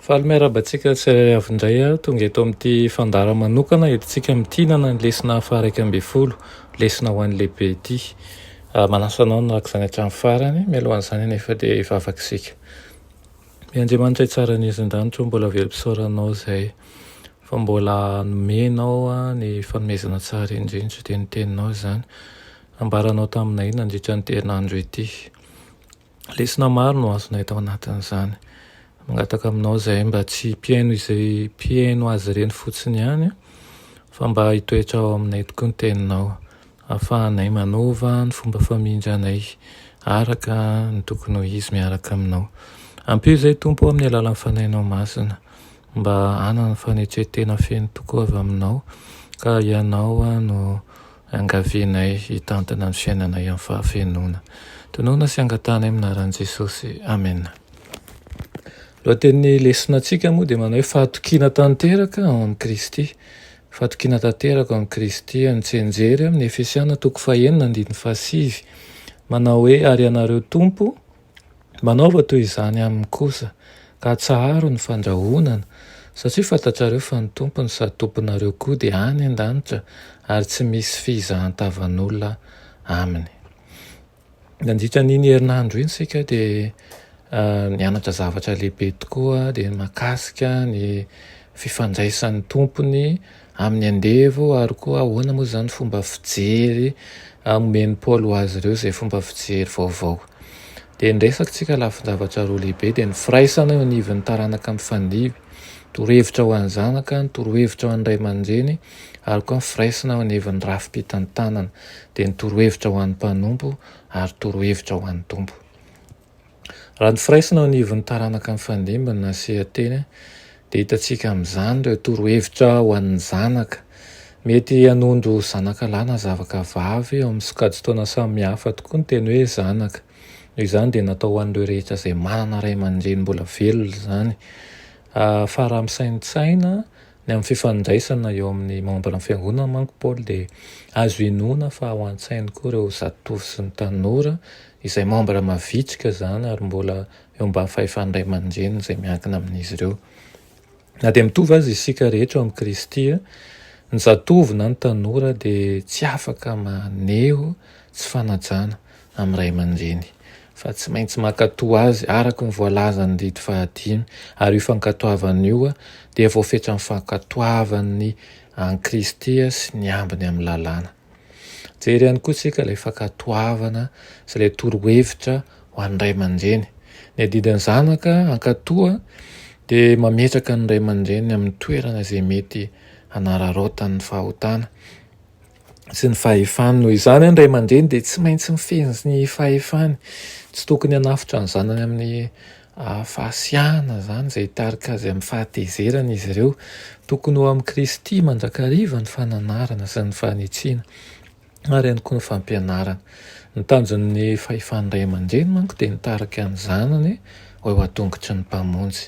Faly miarahaba antsika tsirairay avy indray aho tonga eto amin'ity fandaharana manokana entintsika mitinana ny lesona faha-11, lesona ho an'ny lehibe ity. Manasa anao hanaraka izany hatramin'ny farany, mialohan'izany anefa dia hivavaka isika. Ry Andriamanitra tsara ny izin-danitra, mbola velom-pisaoranao izay fa mbola nomenao ny fanomezana tsara indrindra dia ny teninao izany. Nambaranao taminay nandritra ny herinandro ity. Lesona maro no azonay tao anatin'izany. Mangataka aminao izahay mba tsy mpihaino izay mpihaino azy ireny fotsiny ihany fa mba hitoetra ao aminay tokoa ny teninao, ahafahanay manova ny fomba famindranay araka ny tokony ho izy miaraka aminao. Ampio izay Tompo amin'ny alalan'ny Fanahinao Masina mba hanana fanetren-tena feno tokoa avy aminao ka ianao no Iangavianay hitantana ny fiainanay amin'ny fahafenoana. Tononina sy angatahanay amin'ny anaran'i Jesosy. Amena. Lohatenin'ny lesonantsika moa dia manao hoe fahatokiana tanteraka ao amin'i Kristy. Fahatokiana tanteraka ao amin'i Kristy. Ny tsenjery amin'ny Efesiana toko fahenina andininy fahasivy. Manao hoe ary ianareo Tompo Manaova toy izany aminy kosa, ka atsaharo ny fandrahonana, satria fantatrareo fa ny Tompony sady Tomponareo koa dia any an-danitra ary tsy misy fizahan-tavan'olona aminy. Nandritra an'iny herinandro iny isika dia nianatra zavatra lehibe tokoa dia ny mahakasika ny fifandraisan'ny Tompony amin'ny andevo ary koa ahoana moa izany fomba fijery omen'i Paoly ho azy ireo izay fomba fijery vaovao. Dia niresaka tsika lafin-javatra roa lehibe dia ny firaisana eo anivon'ny taranaka mifandimby, torohevitra ho an'ny zanaka, ny torohevitra ho an'ny ray aman-dreny ary koa ny firaisana eo anivon'ny rafi-pitantanana dia ny torohevitra ho an'ny mpanompo ary torohevitra ho an'ny tompo. Raha ny firaisana eo anivon'ny taranaka mifandimby no nasian-teny dia hitantsika amin'izany ireo torohevitra ho an'ny zanaka. Mety hanondro zanaka lahy na zavaka vavy eo amin'ny sokajin-taona samihafa tokoa ny teny hoe zanaka. Noho izany dia natao ho an'ireo rehetra izay manana ray aman-dreny mbola velona izany. Fa raha misaintsaina Ny amin'ny fifandraisana eo amin'ny mambran'ny fiangonana manko Paoly dia azo inoana fa ao an-tsainy koa ireo zatovo sy ny tanora izay mambra mavitrika izany ary mbola eo ambany fahefan'ny ray aman-dreniny izay miankina amin'izy ireo. Na dia mitovy aza isika rehetra ao amin'i Kristy, ny zatovo na ny tanora dia tsy afaka maneho tsy fanajana amin'ny ray aman-dreny, fa tsy maintsy mankatò azy araka ny voalazan'ny didy fahadimy, ary io fankatoavana io dia voafetran'ny fankatoavan'ny an'i Kristy sy ny ambiny amin'ny lalàna. Jery ihany koa isika ilay fankatoavana sy ilay torohevitra ho an'ny ray aman-dreny. Ny adidin'ny zanaka hankatoa dia mametraka ny ray aman-dreniny amin'ny toerana izay mety hanararaotany ny fahotana. sy ny fahefany. Noho izany, ny ray aman-dreny dia tsy maintsy mifehy ny fahefany. Tsy tokony hanafotra ny zanany amin'ny fahasiahana izany izay hitarika azy amin'ny fahatezerana izy ireo. Tokony ho amin'i Kristy mandrakariva ny fananarana sy ny fanitsiana ary ihany koa ny fampianarana. Ny tanjon'ny fahefan'ny ray aman-dreny manko dia nitarika ny zanany ho eo an-tongotry ny Mpamonjy.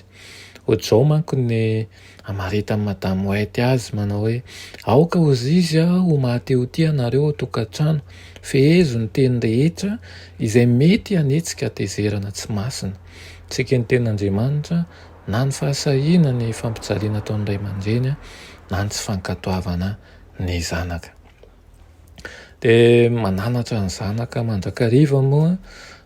Ohatr'izao manko ny Hamaritan'i Madame White azy manao hoe, Aoka hozizy aho ho mahatehotia anareo ao an-tokantrano, fehezo ny teny rehetra izay mety hanetsika hatezerana tsy masina. Tsy eken'ny Tenin'Andriamanitra na ny fahasahiana ny fampijaliana ataon'ny ray aman-dreny na ny tsy fankatoavana ny zanaka. Dia mananatra ny zanaka mandrakariva moa,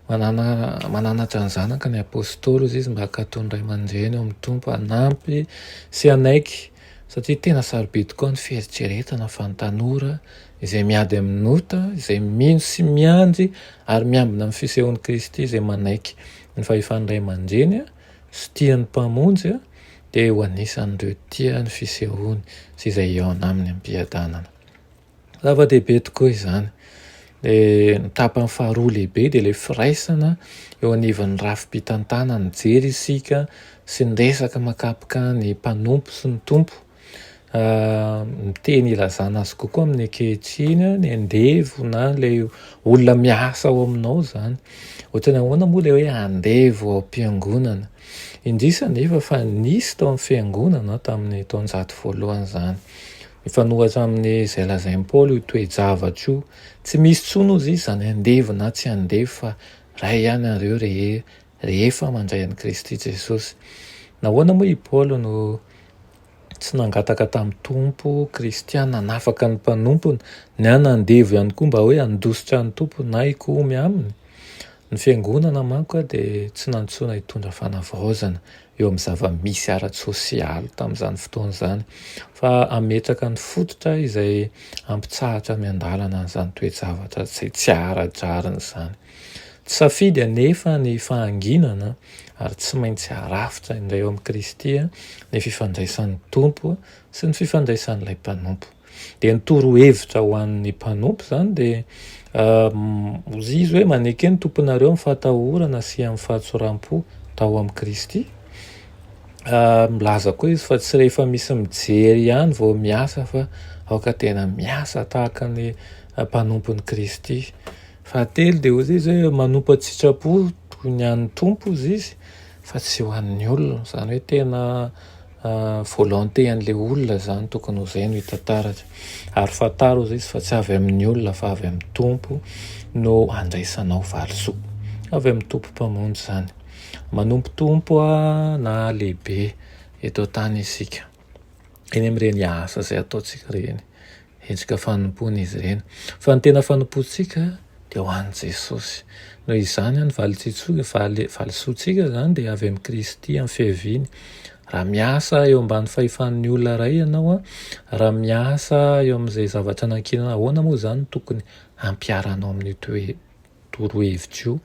manana mananatra ny zanaka ny apostoly hozy izy mba hankatò ny ray aman-dreny ao amin'ny Tompo, hanampy sy hanaiky satria tena sarobidy tokoa ny fieritreretana fa ny tanora izay miady amin'ny ota, izay mino sy miandry ary miambina amin'ny fisehoan'i Kristy izay manaiky ny fahefan'ny ray aman-dreny sy tia ny Mpamonjy dia ho anisan'ireo tia ny fisehoany sy izay hihaona aminy am-piadanana. Zava-dehibe tokoa izany. Dia ny tapany faharoa lehibe dia ilay firaisana eo anivon'ny rafi-pitantanana. Nijery isika sy niresaka mahakasika ny mpanompo sy ny tompo. Ny teny ilazana azy kokoa amin'ny ankehitriny, ny andevo na ilay olona miasa ao aminao izany. Ohatran'ny ahoana moa ilay hoe andevo ao am-piangonana? Indrisy anefa fa nisy tao amin'ny fiangonana tamin'ny taonjato voalohany izany. Mifanohitra amin'izay lazain'i Paoly io toe-javatra io. Tsy misy intsony hozy izy izany andevo na tsy andevo fa ray ihany nareo rehefa mandray an'i Kristy Jesosy. Nahoana moa i Paoly no tsy nangataka tamin'ny Tompo kristiana hanafaka ny mpanompony, na nandevo ihany koa mba hoe handositra ny Tompo na hikomy aminy? Ny fiangonana manko dia tsy nantsoina hitondra fanavaozana eo amin'ny zava-misy ara-tsosialy tamin'izany fotoana izany, fa hametraka ny fototra izay hampitsahatra miandalana an'izany toe-javatra izay tsy ara-drariny izany. Tsy safidy anefa ny fahanginana ary tsy maintsy arafitra indray eo amin'i Kristy ny fifandraisan'ny Tompo sy ny fifandraisan'ilay mpanompo. Dia ny torohevitra ho an'ny mpanompo izany dia hozy izy hoe maneke ny tomponareo amin'ny fahatahorana sy amin'ny fahatsoram-po tao amin'i Kristy. Milaza koa izy fa tsy rehefa misy mijery ihany vao miasa fa aoka tena miasa tahaka ny mpanompon'i Kristy. Fahatelo dia hozy izy hoe manompo an-tsitrapo toy ny an'ny Tompo hozy izy fa tsy ho an'ny olona. Izany hoe tena volonté an'ilay olona izany tokony ho izay no hita taratra. Ary fantaro hozy izy fa tsy avy amin'ny olona fa avy amin'ny Tompo no handraisanao valisoa. Avy amin'ny Tompo Mpamonjy izany. Manompo Tompo na lehibe eto an-tany isika. Eny amin'ireny asa izay ataontsika ireny. Endrika fanompoana izy ireny. Fa ny tena fanompoantsika dia ho an'i Jesosy. Noho izany, ny valisoantsika izany dia avy amin'i Kristy, amin'ny fiaviany. Raha miasa eo ambany fahefan'ny olona iray ianao, raha miasa eo amin'izay zavatra nankinana, ahoana moa izany no tokony hampiharanao amin'io toe torohevitra io,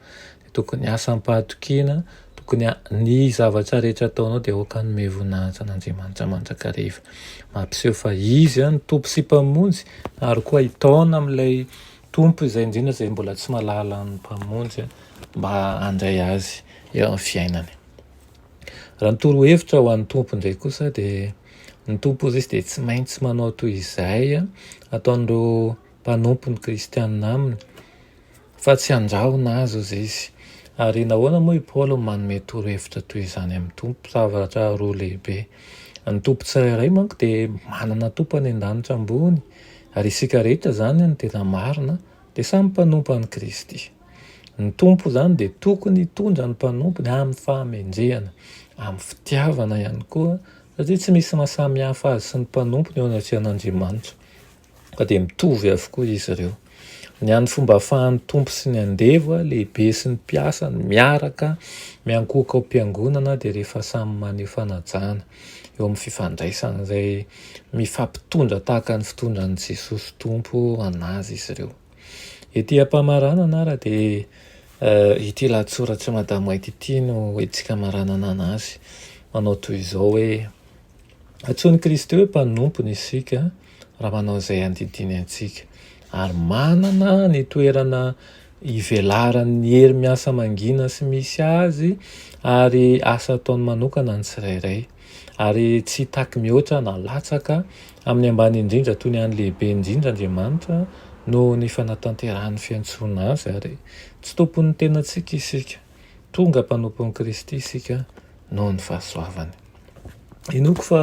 dia tokony hiasa am-pahatokiana, tokony ny zavatra rehetra ataonao dia aoka hanome voninahitra an'Andriamanitra mandrakariva. Mampiseho fa Izy no Tompo sy Mpamonjy ary koa hitaona amin'ilay Tompo izay indrindra izay mbola tsy mahalala ny Mpamonjy mba handray azy eo amin'ny fiainany. Raha ny torohevitra ho an'ny Tompo indray kosa dia ny Tompo hozy izy dia tsy maintsy manao toy izay ataon'ireo mpanompo ny kristiana aminy fa tsy handrahona azy hozy izy. Ary nahoana moa i Paoly no manome torohevitra toy izany amin'ny Tompo? Zavatra roa lehibe. Ny Tompo tsirairay manko dia manana Tompo any an-danitra ambony, ary isika rehetra izany ny tena marina dia samy mpanompo an'i Kristy. Ny Tompo izany dia tokony hitondra ny mpanompony amin'ny fahamendrehana, amin'ny fitiavana ihany koa, satria tsy misy maha samy hafa azy sy ny mpanompony eo anatrehan'Andriamanitra. fa dia mitovy avokoa izy ireo. Ny an'ny fomba ahafahan'ny tompo sy ny andevo, lehibe sy ny mpiasa, miaraka miankohoka ao am-piangonana dia rehefa samy maneho fanajana eo amin'ny fifandraisana izay mifampitondra tahaka ny fitondran'i Jesosy Tompo an'azy izy ireo. Ety am-pamaranana ara dia ity lahatsoratr'i Madame White ity no entintsika amaranana anazy manao toy izao hoe Antsoin'i Kristy hoe mpanompony isika raha manao izay andidiany antsika, ary manana ny toerana ivelaran'ny hery miasa mangina sy misy azy ary asa ataony manokana ny tsirairay, ary tsy hitaky mihoatra na latsaka amin'ny ambany indrindra toy ny an'ny lehibe indrindra Andriamanitra noho ny fanatanterahan'ny fiantsoana azy, ary tsy tompon'ny tenantsika isika. Tonga mpanompon'i Kristy isika noho ny fahasoavany. Inoako fa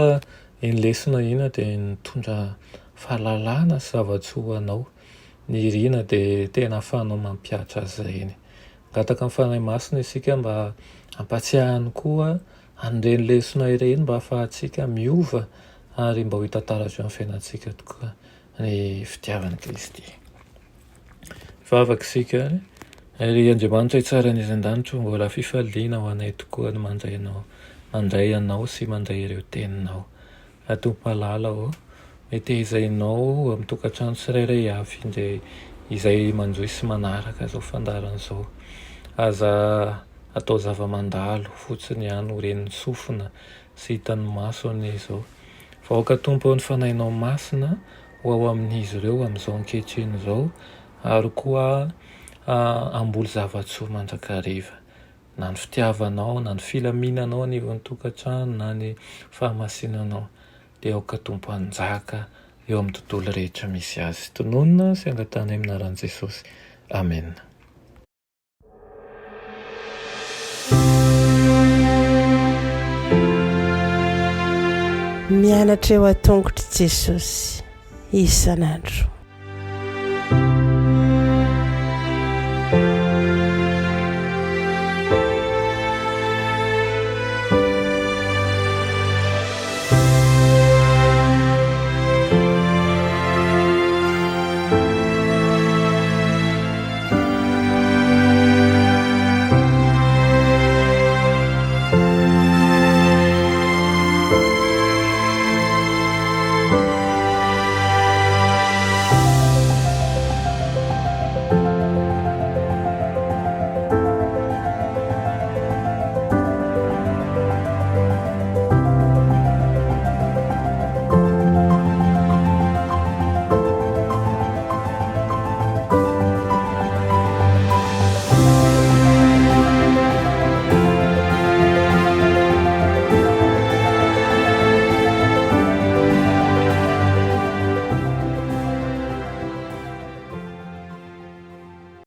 iny lesona iny dia nitondra fahalalana sy zava-tsoa ho anao. Ny irina dia tena ahafahanao mampihatra azy ireny. Mangataka ny Fanahy Masina isika mba hampatsiahiny koa an'ireny lesona ireny mba ahafahantsika miova ary mba ho hita taratra eo amin'ny fiainantsika tokoa ny fitiavan'i Kristy. Hivavaka isika. Ry Andriamanitra hitsaran'ny izy an-danitra, mbola fifaliana ho anay tokoa ny mandray anao, mandray anao sy mandray ireo teninao. Ry Tompo malala ô, metezainao amin'ny tokantrano tsirairay avy indray izay manjohy sy manaraka izao fandaharana izao. Aza atao zava-mandalo fotsiny ihany ho ren'ny sofina sy hitan'ny maso anie izao. Fa aoka Tompo ny Fanahinao Masina ho ao amin'izy ireo amin'izao ankehitriny izao ary koa hamboly zava-tsoa mandrakariva. Na ny fitiavanao, na ny filaminanao anivon'ny tokantrano, na ny fahamasinanao. Dia aoka Tompo hanjaka eo amin'ny tontolo rehetra misy azy. Tononina sy angatahana amin'ny anaran'i Jesosy. Amena. Mianatra eo an-tongotr'i Jesosy isan'andro.